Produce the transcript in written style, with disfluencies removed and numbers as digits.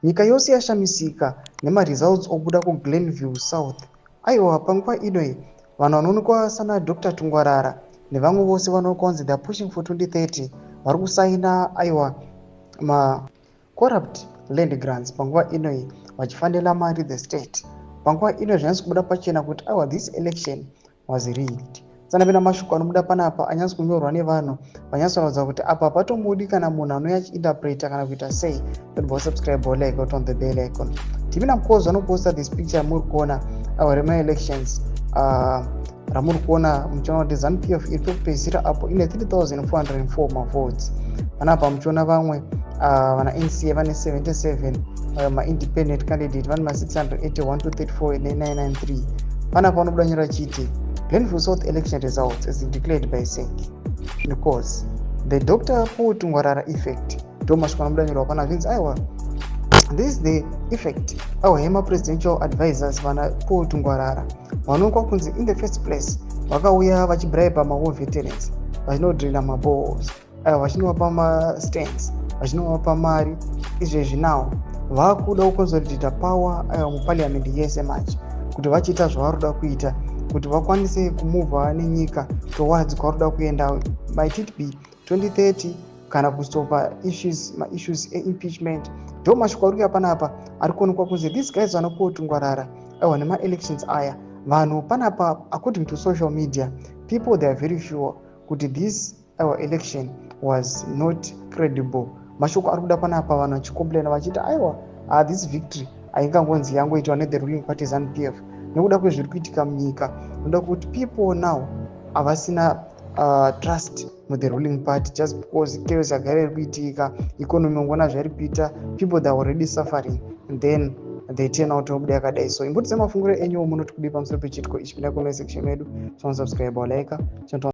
Nyika yose yashamisika nemaresults obuda kuGlenview South. Aiwa, panguva ino vanhu vanoonekwa sana Dr Tungwarara nevamwe vose vanoonekwa kunzi they are pushing for 2030 vari kusaina, aiwa, macorrupt land grants panguva ino, vachifanira mari the state. Panguva ino zvinyanzi kubuda pachena kuti, aiwa, this election was rigged. Tsanapinda mashoko anobuda panapa anyatsi kunyorwa nevanhu vanyatsoratidza kuti apa patomudi kana munhu anouya achiinterpreta kana kuita sei. Tobva subscribe, like, on the bell icon. Timina Mukozi vanoposta this picture muri kuona, aiwa, remaelections ramuri kuona, muchiona kuti ZANU PF iri pekupedzisira apo ine 3404 mavotes. Panapa muchiona vamwe vana NCA vane 77, maindependent candidate vane ma681 to 34 ne993. Panapa vanobuda nyora chiti, "Glenview South election results as declared by ZEC," because the Dr Paul Tungwarara effect. Ndo mashoko anobuda nyorwa pana, zvinzi, aiwa, this is the effect, aiwa, yemapresidential advisors vana Paul Tungwarara vanoonekwa kunzi in the first place vakauya vachibribe mawar veterans, vachinodrilla maboreholes, aiwa, vachinovapa mastands, vachinovapa mari. Izvezvi nawo vakuda kuconsolidata power, aiwa, muparliament yese manje, kuti vachiita zvavari kuda kuita, kuti vakwanise kumuvha nenyika towards kwavari kuda kuenda, might it be 2030 kana kustopa issues, maissues eimpeachment. Ndo mashoko ari kuya panapa ari kuonekwa kunzi these guys vana Paul Tungwarara, aiwa, nemaelections aya, vanhu panapa, according to social media people, they are very sure kuti this our election was not credible. Mashoko ari kuda panapa, vanhu vachicomplaina vachiti, aiwa, this victory haingangonzi yangoitwa nethe ruling party ZANU PF nekuda kwezviri kuitika munyika, noda kuti people now havasina trust muthe ruling party just because chaos yagara iri kuitika, economy ngona zvairi kuita, people they are already suffering and then they turn out obuda yakadai. So imboti semafungiro enyu munoti kudii pamusoro pechiitiko ichi? Pinda comment section medu, subscribe, like.